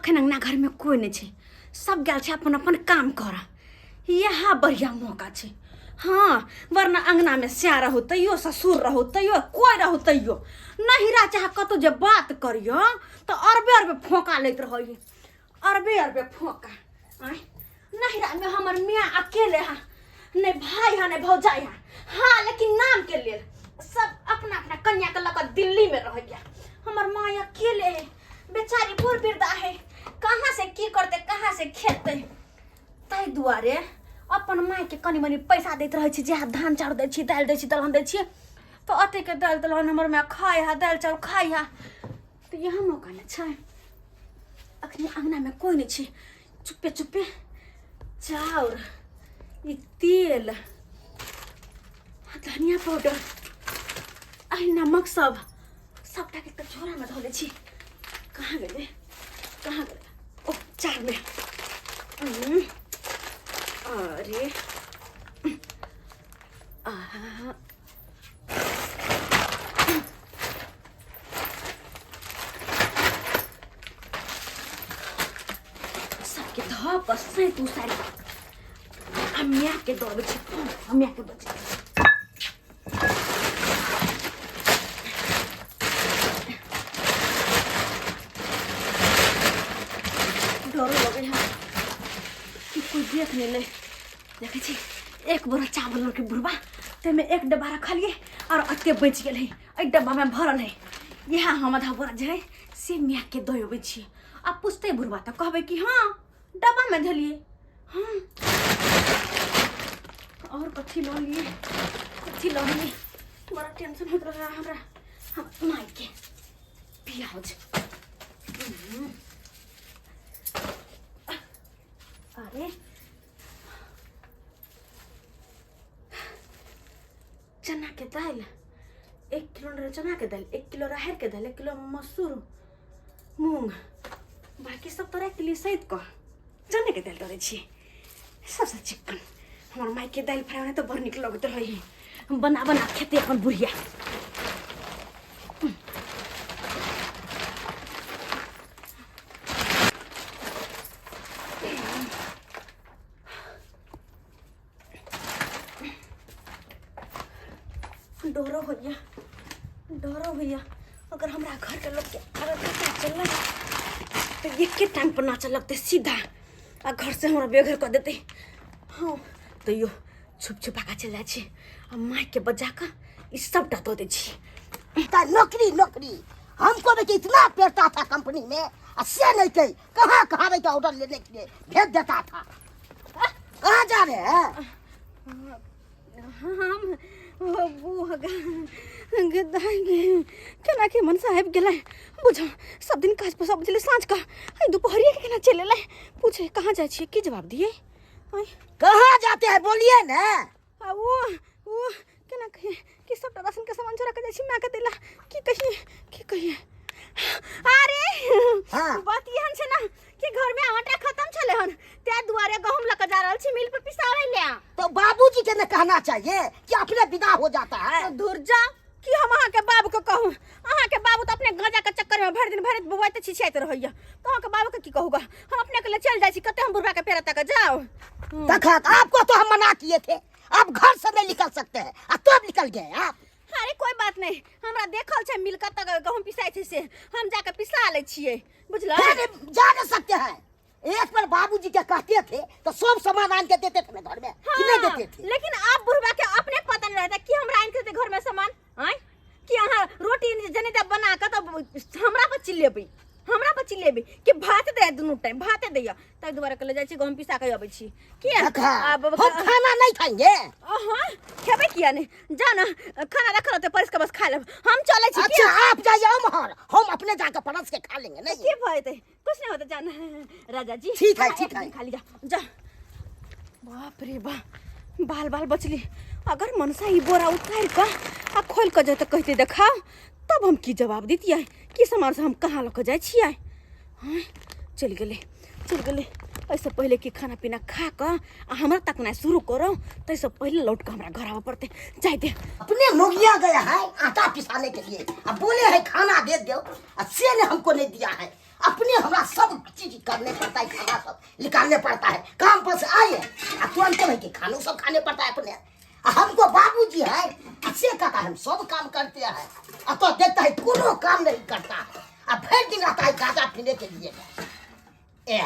अखन अंगना घर में कोई नहीं छै, सब गेल छै अपन अपन काम कर। यहाँ बढ़िया मौका छै। हाँ, वरना अंगना में स्या रहू तैयो, ससुर रहू तैयो, कोई रहू तैयो, नहिरा चाहे कतौ जे बात करियो तो अरबे अरबे फोका लैत रहै, अरबे अरबे फोका। आँय, नहिरा में हमर मियाँ अकेले है, नहीं भाई है नहीं भौजाई है। हाँ, लेकिन नाम के लेल सब अपना अपना कन्या के लऽ कऽ दिल्ली में रहैया। हमर माँ अकेले है, बेचारी बूढ़ वृद्धा है, कहाँ से की करते, कहाँ से खेतै। ताहि दुआरे अपन मायके कनि मनि पैसा दैत रहै छी, जे धान चाउर दै छी, दालि दै छी, दलहन दै छी, तऽ अतेके दालि दलहन हमर माय खाइ है, दालि चाउर खाइ है। तऽ इएह मौका ने छै, अखनी अङ्गनामे कोइ नहि छै, चुप्पे चुप्पे चाउर, ई तेल, धनिया पाउडर आ नमक सब सबटाके एकटा झोरामे धऽ लै छी। कहाँ गेलै, कहाँ गेलै? ओ चारमे। अरे आहा, सबके धऽ कऽ सैत उसारि कऽ आ मायके दऽ अबै छी फोन, आ मायके बजै। डरो लगै है कि कोई देख नहीं ले। देखै छी एक बोरा चावल लऽ के बुढ़बा, ताहिमे एक डब्बा रखलियै और एते बचि गेल है, एहि डब्बामे भरल है। इएह हम आधा बोरा जे है से मायके दऽ अबै छियै। आ पुछतै बुढ़बा तऽ कहबै कि हँ डब्बामे धलियै। हाँ, और कथी लऽ लिए, कथी लऽ लिए? बड़ा टेंशन होइत रहै हमरा। हम मायके प्याज, अरे चना के दालि 1 किलो, चना के दालि 1 किलो, राहरि के दालि 1 किलो, मसूर मूँग बाकी सब तऽ राखि देलियै सैत कऽ, चने के दालि दऽ दै छियै सबसँ चिक्कन। हमर मायके दालि फ्राइ तऽ बड़ नीक लगैत रहै है, बना बना खेतै अपन बुढ़िया। डरो होइया, डरो होइया, अगर हमरा घर के लोग के अगर पता चललै तऽ एके टांग पर नाचऽ लगतै सीधा आ घर से हमरा बेघर कऽ देतै। हाँ, तैयो छुप छुपा कऽ चलि जाइ छी आ मायके बजा कऽ ई सबटा दऽ दै छी। नौकरी नौकरी हमको भी इतना पेरता था कंपनी में, आ से नहीं कही कहाँ कहाँ के ऑर्डर लेने के लिए भेज देता था। कहाँ जा रहे हैं? हम केना के मनसा आबि गेलै बुझो, सब दिन काज पर सब बुझलै साँझ का, आइ दुपहरिया के केना चलि एलै? पूछे कहाँ जाइ छियै, की जवाब दियै? कहाँ जाते हैं बोलिए ना। आ ओ केना कहिए कि सबटा राशन के सामान चोरा के जाइ छी माय के देला, की कहिए, की कहिए? अरे हाँ। बात एहन छै ना कि घर में आटा खत्म छले हन, ते दुआरे गहूम लऽ के जा रहल छी मिल पर पिसाबै ले। तो बाबूजी के न कहना चाहिए कि अपने विदा हो जाता है। तो दूर जा कि हम अहाँ के बाबू के कहूँ? अहाँ के बाबू तो अपने गांजा के चक्कर में भरि दिन भरि बौआइते छिछियाइत रहैया, तो अहाँ के बाबू के की कहूँगा? हम अपने के लिए चल जाइ छी, कते हम बुढ़बा के पेड़ तक जाओ। देखा, आपको तो हम मना किए थे, आप घर से नहीं निकल सकते हैं, आ तब निकल गए आप। अरे कोई बात नहीं, हमरा देखल छै मिल कतऽ गहूम पिसाइ छै से हम जाके पिसा लै छियै, बुझल? अरे, जा नहीं सकते हैं। एक बार बाबूजी के कहते थे तो सब सामान आन के देते थे ना घर में, कि नहीं हाँ, देते थे? लेकिन आप बुढ़वा के अपने पता नहीं रहता कि हमरा आन के देते घर में सामान, आँय कि अहाँ रोटी जने जब बना के तब हमरा पर चिल्लेबै, हमरा पर चिल्लेबै कि भात दे, दुनू टाइम भाते दैया, ताहि दुआरे कहले जाइ छी गहूम पिसा के अबै छी। किया? देखा, आब हम खाना नहीं खाएंगे। अहाँ खेबै किया नहीं? जा ना, खाना रखल होतै परस के बस खा लेब, हम चलै छी। अच्छा आप जाइए उम्हर, हम अपने जाके परस के खा लेंगे। नहीं की भऽ जेतै? कुछ नहीं होता, जाना राजा जी। ठीक है, हाँ, ठीक एक है। दिन खा ली, जा जा। बाप रे बा, बाल बाल बचली। अगर मनसा ई बोरा उतार कऽ आ खोल कऽ जतऽ कहते देखाओ तब हम की जवाब दितियै कि सामान से हम कहाँ लऽ कऽ जाइ छियै? हाँ, चलि गेलै, चलि गेलै। एहिसँ पहिले कि खाना पीना खा कऽ आ हमरा तकनाइ शुरू करो, ताहिसँ पहिले लौट कऽ हमरा घर आबऽ पड़तै। जाय दे। अपने मोगिया गया है आटा पिसाने के लिए, अब बोले है खाना दे दो, आ से ने हमको नहीं दिया है। अपने हमरा सब चीज चीज करने पड़ता है, खाना सब निकालने पड़ता है। काम पर से आए आ तुरंत है कि खानों सब खाने पड़ता है अपने। आ हमको बाबूजी है आ से कहता है हम सब काम करते हैं, आ तो देखता है कोनो काम नहीं करता है, आ भर दिन आता है गांजा पीने के लिए। ए,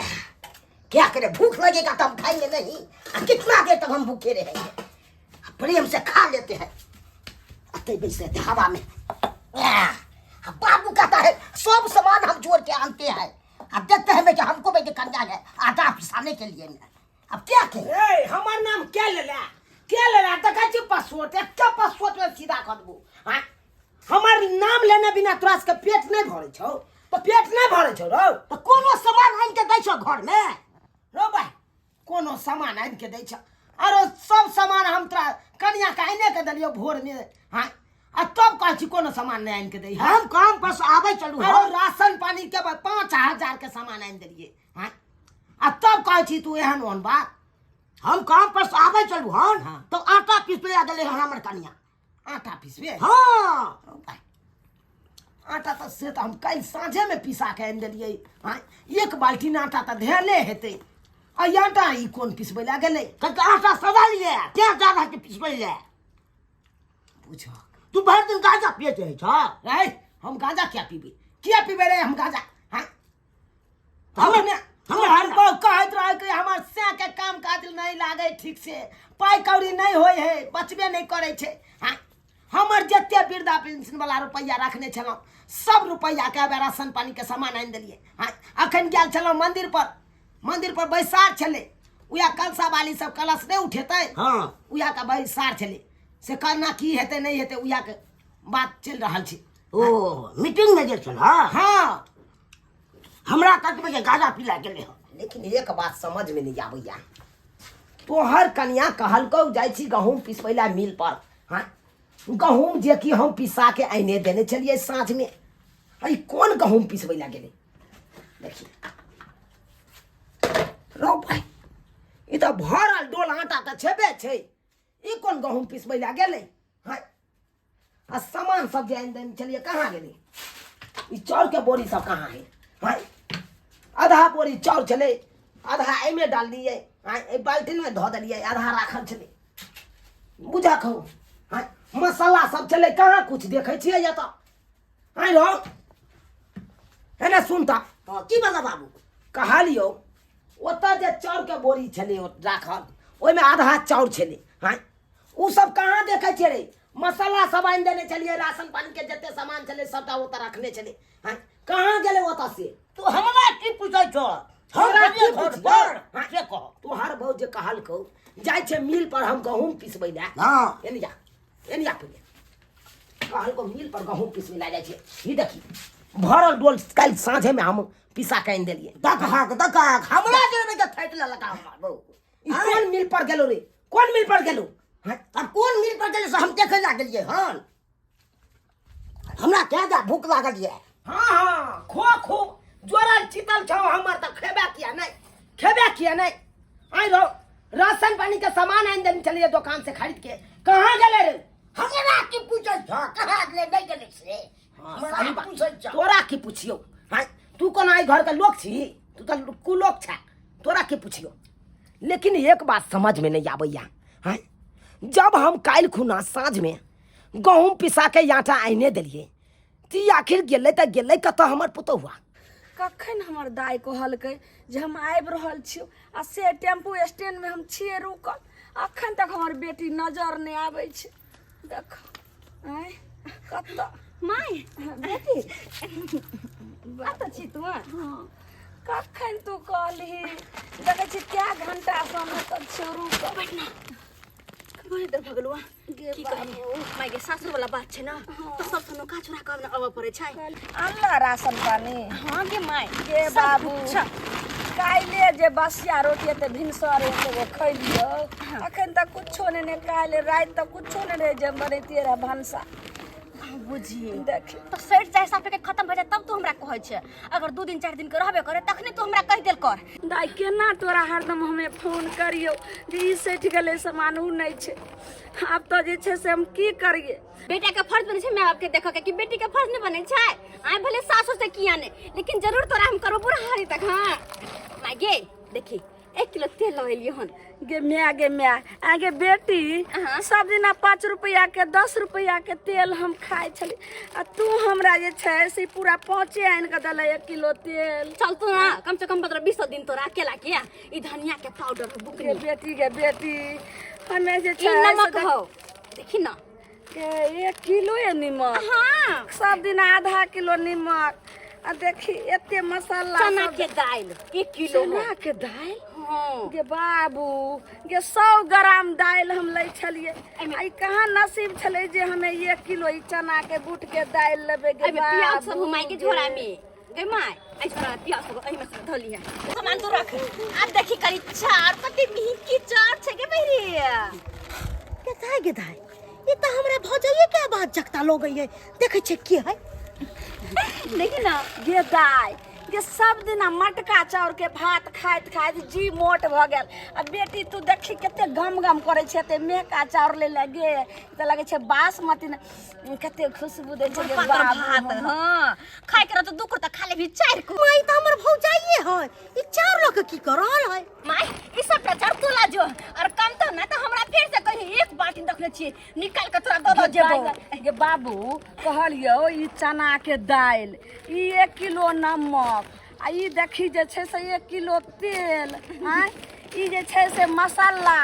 क्या करे, भूख लगेगा तो हम खाएंगे नहीं, आ कितना देर तक हम भूखे रहेंगे। प्रेम से खा लेते हैं, अते बैस रहते हवा में। आ, बाबू कहता है सब सामान हम जोड़ के आनते हैं, अब देखते हैं कि हमको बेटे कन्या है आटा पिसाने के लिए में। अब क्या कहें? ए, हमर नाम क्या लेला, क्या लेला? देखै छी पासपोर्ट, एकटा पासपोर्ट में सीधा कर देबो। हाँ, हमर नाम लेने बिना तोरा सबके पेट नहीं भरै छौ, तो पेट नहीं भरै छौ रौ। तो कोनो सामान आनि के दै छौ घर में? रौ भाई, कोनो सामान आनि के दै छौ? आरो सब सामान हम तोरा कनिया के आने के देलियौ भोर में। हाँ, आ तब कहै छी कोनो सामान नहीं आनि के दै। हम काम पर से आबै चलू। आरो राशन पानी के बाद 5000 के सामान आनि देलियै। हाँ, आ तब कहै छी तू एहन ओहन बात। हम काम पर से आबै चलू हन। हाँ। तो आटा पिसबै आ गेलै हन हमर कनिया। आटा पिसबे? हाँ। आटा तऽ से तऽ हम काल्हि साँझेमे पिसा के आनि देलियै। हाँ, एक बाल्टीन आटा तऽ धेले हेतै। आ ई आटा ई कोन पिसबै लए गेलै? कल आटा सजा लिए क्या जा रहा है पिसबै ले? बुझ तू भरि दिन गांजा पियैत रहै छह। रे, हम गांजा किया पीबै, किया पीबै रे हम गांजा? हाँ, हमने हमर बहु कहैत रहे कि हमर सै के काम काज नहीं लागे ठीक से, पाइ कौड़ी नहीं होय है, बचबे नहीं करै छै। हाँ, हमर जते वृद्धा पेंशन वाला रुपैआ रखने छलहुँ सब रुपैआ के आब राशन पानी के सामान आनि देलियै। हाँ, अखन गेल छलहुँ मंदिर पर, मंदिर पर बैसार छलै, उएह कलशा वाली सब कलश नहीं उठेतै। हाँ। उएह के बैसार छलै, से केना की हेतै नहीं हेतै उएह के बात चलि रहल छै। ओ मीटिंग में गेल छल? हाँ। हमरा कतबे के गांजा पिला गेलै हन। लेकिन एक बात समझ में नहीं आबैया, तोहर कनिया कहलकौ जाइ छी गहूँम पिसबै ला मिल पर। हाँ, गहूँम जे कि हम पिसा के आइने देने छलियै साँझ में, अरे कोन गहूँम पिसबै ला गेलै? देखी रौ भाई, ई तऽ भरल डोल आटा तऽ छेबे छै, ई कोन गहूँम पिसबै ला गेलै? हाँ, आ सामान सब जे आनि देने छलियै कहाँ गेलै? ई चाउरके बोरी सब कहाँ है? हाँ, आधा बोरी चाउर छलै, आधा एहिमे डाललियै, हाँ, एहि बाल्टीनमे धऽ देलियै, आधा राखल छलै। बुझा खौ। हाँ, मसाला सब छलै कहाँ? कुछ देखै छियै एतऽ? आँय रौ, एने सुन तऽ। हँ, की बता बाबू? कहलियौ ओतऽ जे चाउरके बोरी छलै राखल, ओहिमे आधा चाउर छलै। हाँ, ओ सब कहाँ देखै छियै रे? मसाला सब आनि देने छलियै, राशन पानी के जते सामान छलै सबटा ओतऽ रखने छलै। हाँ, कहाँ गेलै ओतऽ से? तू हमरा की पूछै छौ? हम हमरा की घर पुछियौ? पर हाँ, से कह। तोहार बहू जे कहलकौ जाइ छै मिल पर हम गहूँम पिसबै लए। हाँ। एने जा, एने जा पहिले। कहलकौ मिल पर गहूँम पिसबै लए जाइ छै। ई देखी भरल डोल काल्हि साँझेमे हम पिसा के आनि देलियै। दकहक दकहक हमरा जे के थाकि लेलक हमर बहू। ई कोन मिल पर गेलो रे? कोन मिल पर गेलो? हाँ, अब कोन मिल पर गेलो से हम देखे ला गेलियै हन। हमरा क्या जा भूख लागल ये। हाँ हाँ, खो खो, जोरल चितल छौ हमर तऽ खेबे किया नहीं, खेबे किया नहीं। आइ रहो, राशन पानी के सामान आनि देने छलियै दोकान से खरीद के, कहाँ गेलै रे? हमरा की पूछै छौ कहाँ गेलै नहीं गेलै से? हाँ, हमरा सही की बात। पूछै छौ? तोरा की पुछियौ? हाँ, तू कोना एहि घर के लोक छी? तू तऽ कुलोक छे, तोरा की पुछियौ? लेकिन एक बात समझ में नहीं आबैया। हाँ, जब हम काल्हि खुना साँझ में गहूँम पिसा के आटा आइने देलियै ती आखिर गेलै तऽ गेलै कतऽ हमर पुतहुआ? कखन हमर दाइ कहलकै जे हम आबि रहल छियौ, आ से टेम्पू स्टैंडमे हम छियै रुकल, अखन तक हमर बेटी नजर नहि आबै छै। देख आँय कतऽ माय बेटी कतऽ छी तू? हाँ, कखन तू कहलही, देखै छी कै घंटासँ हम एतऽ छियौ रुकल। बड़ी देर भऽ गेलौ। गे की कहली माय गे, सासुर वाला बात छै ने, तऽ सब सुनो का चुरा कऽ ने अबऽ पड़ै छै। अनला राशन पानी? हाँ गे माय। गे सब बाबू, कुछ छै। काल्हि जे बसिया रोटी एते भिनसर एते गो खैलियौ, अखन तक कुछो नहि, ने काल्हि राति तक कुछो नहि रहै जे बनैतियै रहए भनसा। बुझिए देखी तऽ सड़ि जाय साफे के खत्म भऽ जाय तब तू हमरा हमरा कहै छै। अगर 2 दिन 4 दिन के रहबे करे तखने तू हमरा कहि देल कर। दाइ केना तोरा हरदम हमे फोन करियौ जे ई सठि गेलै सामान ओ नहि छै। आब तऽ जे छै से हम की करियै? बेटा के फर्ज बनै छै माय बाप के देखऽ के, कि बेटी के फर्ज नहीं बनै छै? आइ भले सासु से किया नहीं, लेकिन जरूर तोरा हम करबो बुढ़ारी तक। हाँ माय गे, देखी 1 किलो तेल लऽ एलियै हन। गे माय, गे माय, आगे बेटी। हाँ। सब दिना 5 रुपया के 10 रुपया के तेल हम खाइ छली आ तू हमरा जे छै से पूरा 5 आनि कऽ देले 1 किलो तेल। चल तू ना, कम से कम 15-20 दिन तोरा अकेला के ई धनिया के पाउडर हो बुकनी। गे बेटी, गे बेटी, हमे जे ई छै नमक से हो, देखी ना। गे, 1 किलो ये नीमक? हाँ। सब दिन आधा किलो नीमक आ देखी एते मसाला चना सब। के दालि 1 किलो हो। चना के दालि? हाँ। गे बाबू गे, 100 ग्राम दालि हम लै छलियै, एहिमे- आ ई कहाँ नसीब छलै जे हमे 1 किलो ई चना के बूट के दालि लेबै। गे एहिमे प्याज सब बाबू हो माय के गे। झोरा में। गे my, एहि झोरा में प्याज सब एहिमे सब धऽ लिहे। सामान तू रख। आब देखी करी चार कते मिहिकी चार छै गे बहिरी। गे दाइ, गे दाइ, ई तऽ हमरा भौजाइये के आवाज जगता लगै है। देखै छियै के है। देखी ना। गे दाइ गे, सब दिना मटका चाउर के भात खाइत खाइत जी मोट भऽ गेल आ बेटी तू देखी कते गम गम करै छै एते मेहका चाउर ले ले। गे तऽ लगै छै बासमती ने, कते खुशबू दै छै। गे पातर बाबू भात। हाँ, खाय के रहतो 2 कुर्ता खा लेबही 4 को। माई, तऽ हमर भौजाइये है, ई चाउर लऽ के की कर रहल है? माय, ई सबटा चाउर तोला जो और कम तो ना तऽ हमरा फेर से कही 1 बाल्टी रखने छियै, निकाल के तोरा दऽ दऽ जेबो। गे बाबू, कहलियौ ई चना के दालि, ई 1 किलो नमक आ ई देखी जे छै से 1 किलो तेल, आँय ई जे छै से मसाला,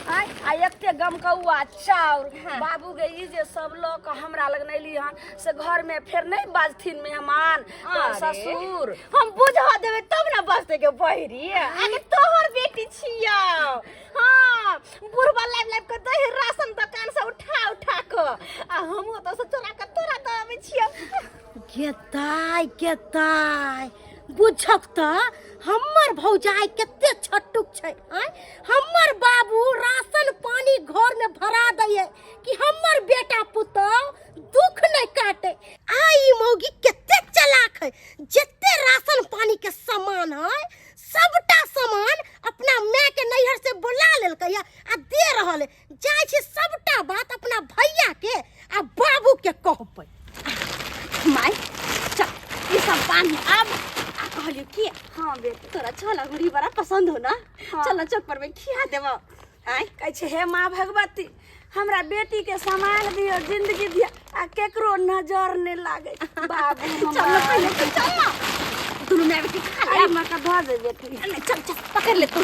आँय आ एते गमकौआ चाउर। बाबू गे, ई जे सब लऽ कऽ हमरा लग एली हन से घर में फेर नहि बाजथिन मेहमान तोहर अरे, ससुर? हम बुझा देबै तब ना बजतै। के बहिरी, आगे तोहर बेटी छियौ। हाँ, बुढ़बा लाइब लाइब के दही राशन दुकान से उठा उठा के आ हम ओतऽ से चोरा के तोरा दऽ अबै छियौ। गे दाइ, गे दाइ, बुझक तऽ हमर भौजाइ कते छट्टुक छै। आँय, हमर बाबू राशन पानी घर में भरा दैये कि हमर बेटा पुतोह दुख नहीं काटे, आ ई मौगी कते चलाक है, जते राशन पानी के सामान है सबटा सामान अपना माय के नैहर से बुला लेलकै आ दे रहल है। जाइ छी सबटा बात अपना भैया के आ बाबू के कहबै। माय चल, ई सब बान्ह आब। आ कहलियौ की? हाँ बेटी। तोरा छोला मुरही बड़ा पसंद हो ना? हाँ। चल ना चौक पर में खिया देबो। आय कहै छै, हे माँ भगवती, हमरा बेटी के सामान दियो, जिंदगी दियो आ केकरो नजर नहि लागे बाबू। चल ना पहिले तू चल ना, दुनू माय बेटी खा ले। आई माँ का धऽ दे बेटी। नहीं, चल चल, पकड़ ले तू,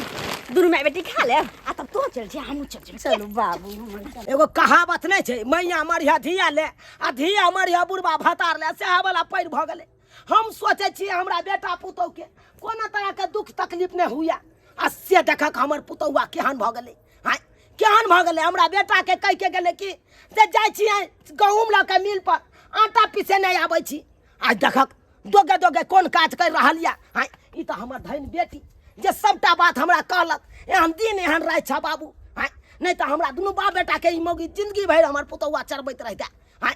दुनू माय बेटी खा ले आ तब तू चल जा, हमहूँ चल जेबै। चलू बाबू हमर, चल। एगो कहावत नहि छै, मैया मरिया धिया ले आ धिया मरिया बुढ़बा भतार ले, सएह वाला पैर भऽ गेलै। हम सोचै छियै हमरा बेटा पुतौहके कोनो तरहके दुख तकलीफ नहि हुए, आ से देखक हमर पुतौआ केहन भऽ गेलै। हाँ, केहन भऽ गेलै? हमरा बेटाके कहि के गेलै कि से जाइ छियै गहूँम लऽ के मिल पर, आटा पीसे नहि आबै छी। आइ देखक दोगे दोगे कोन काज करि रहल यऽ। हाँ, ई तऽ हमर धनि बेटी जे सबटा बात हमरा कहलक। एहन दिन एहन राति छह बाबू। हाँ, नहि तऽ हमरा दुनू बाप बेटाके ई मौगी जिंदगी भरि हमर पुतौआ चरबैत रहितै। हाँ,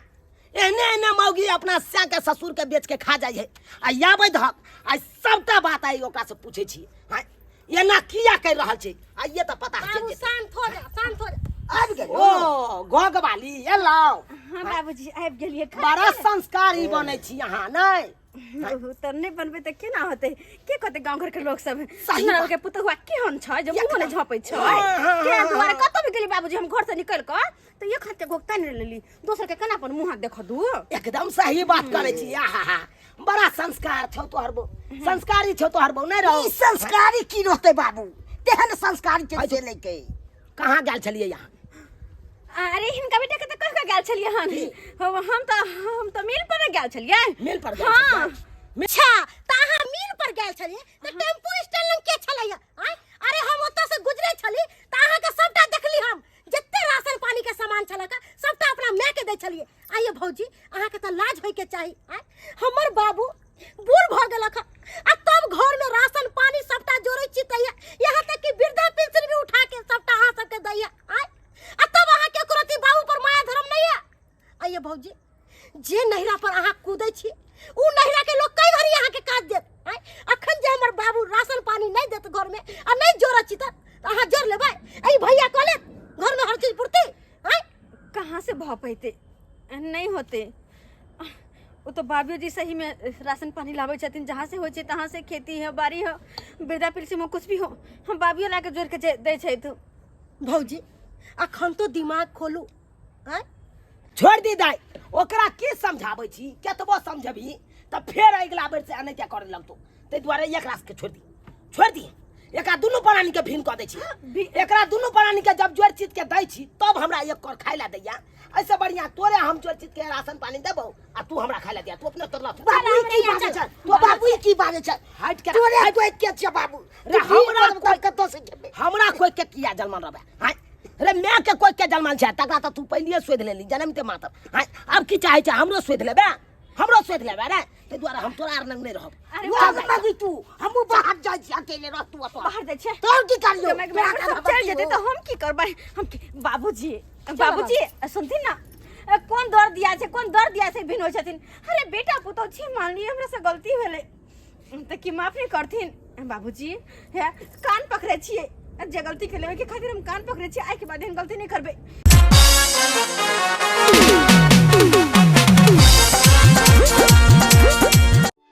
एहने एहने मौगी अपना सैके ससुरके बेच के खा जाइ है। आ आबै दहक, आइ सबटा बात आइ ओकरासँ पूछै छी। हाँ, एना किया करि रहल छै, आइए तऽ पता चलि बाबू जेतै। शांत हो जा, शांत हो जा। आबि गेल। ओ घोघवाली एलहुँ? हाँ बाबूजी, आबि गेलियै। बड़ा संस्कारी बनै छी अहाँ। नहि तऽ नहि बनबै तऽ केना होतै? के कहतै गाँव घर के लोक सब सही हमरा बात। के पुतहुआ केहन छै जे मुँह नहि झँपै छै? हाँ, हाँ, के हाँ, दुआरे हाँ। कतौ भी गेली बाबूजी, हम घर से निकलि कऽ तऽ एक हाथ के गोगता नहि लेली, दोसर के केना अपन मुँह हाथ देखऽ दू? एकदम सही बात करै छी। आहा हा, बड़ा संस्कार छौ तोहर बौ, संस्कारी छौ तोहर बौ। नहि रहो ई संस्कारी की रहतै बाबू, तेहन संस्कारी छै से लैके। कहाँ गेल छलियै यहाँ? अरे हिनका बेटा के तऽ कहि कऽ गेल छलियै हन। हम तऽ मिल पर गेल छलियै। मिल पर गेल हाँ। छलियै? अच्छा, तऽ अहाँ मिल पर गेल छलियै तऽ टेम्पू स्टैंड लग के छलै? आँय, अरे हम ओतऽ से गुजरे छली तऽ अहाँके सबटा देखली। हम जते राशन पानी के सामान छलक सबटा अपना माय के दै छलियै। आइए भौजी, अहाँके तऽ लाज होइके चाही। आँय, हमर बाबू बूढ़ भऽ गेलक आ तब घर में राशन पानी सबटा जोड़ै छी तैया, यहाँ तक कि वृद्धा पेंशन भी उठा के सबटा अहाँ सबके दैया। आँय, आ तब अहाँके एको रत्ती बाबू पर माया धर्म नहीं है? आइए भौजी, जे नहिरा पर अहाँ कूदै छी उ नहिरा के लोग कई घड़ी बाबूजी जी सही में राशन पानी लाबै छथिन, जहाँ से होइ छै तहाँ से, खेती हो बाड़ी हो वृद्धा पेंशन हो कुछ भी हो, हम बाबियो ला के जोड़ के दै छथि। भौजी अखन तो दिमाग खोलू। आँय छोड़ दी दाइ, ओकरा की समझाबै छी, केतबो समझबी तऽ फेर अगिला बेर से एनाहिते करे लगतौ, ताहि दुआरे एकरा सबके छोड़ दी, छोड़ दी। एकरा दुनू प्राणी के भिन्न कऽ दै छी। एकरा दुनू प्राणी के जब जोड़ चित के दै छी तब हमरा एक कर खाय ला दैया। ऐसे बढ़िया तोरे हम जोड़ चित के राशन पानी देबौ आ तू हमरा खाय ला दिया, तू अपने तोर लथ। बाबू ई की बाजै छै? बाबू ई की बाजै छै? हटि के तोरे कोइ के छै बाबू? रे हमरा कोइ कतौ से खेबै? हमरा कोइ के किया जलमल रहबै? हाँ रे my के कोइ के जलमल छै तकरा तऽ तू पहिलिए शोधि लेली जनमते मात्र। हाँ आब की चाहै छै? हमरो शोधि लेबै, हमरो शोधि लेबै रे, ताहि दुआरे हम तोरा आर लग नहि रहब। अरे बाबू बाबू तू हमहूँ बाहर जाइ छी, अकेले रह तू अपन। बाहर जाइ छै तोर की करियौ? जमाइ के तोरा सब चलि जेतै तऽ हम की करबै? हम की बाबूजी, बाबूजी सुनथिन ना, कोन दर दिया छै, कोन दर दिया छै भिन्न होइ छथिन। अरे बेटा पुतहु छी, मानलियै हमरा से गलती भेलै तऽ की माफ नहि करथिन बाबूजी? हे कान पकड़ै छियै, जे गलती केले ओहिके खातिर हम कान पकड़ै छियै, आइके बाद एहन गलती नहि करबै।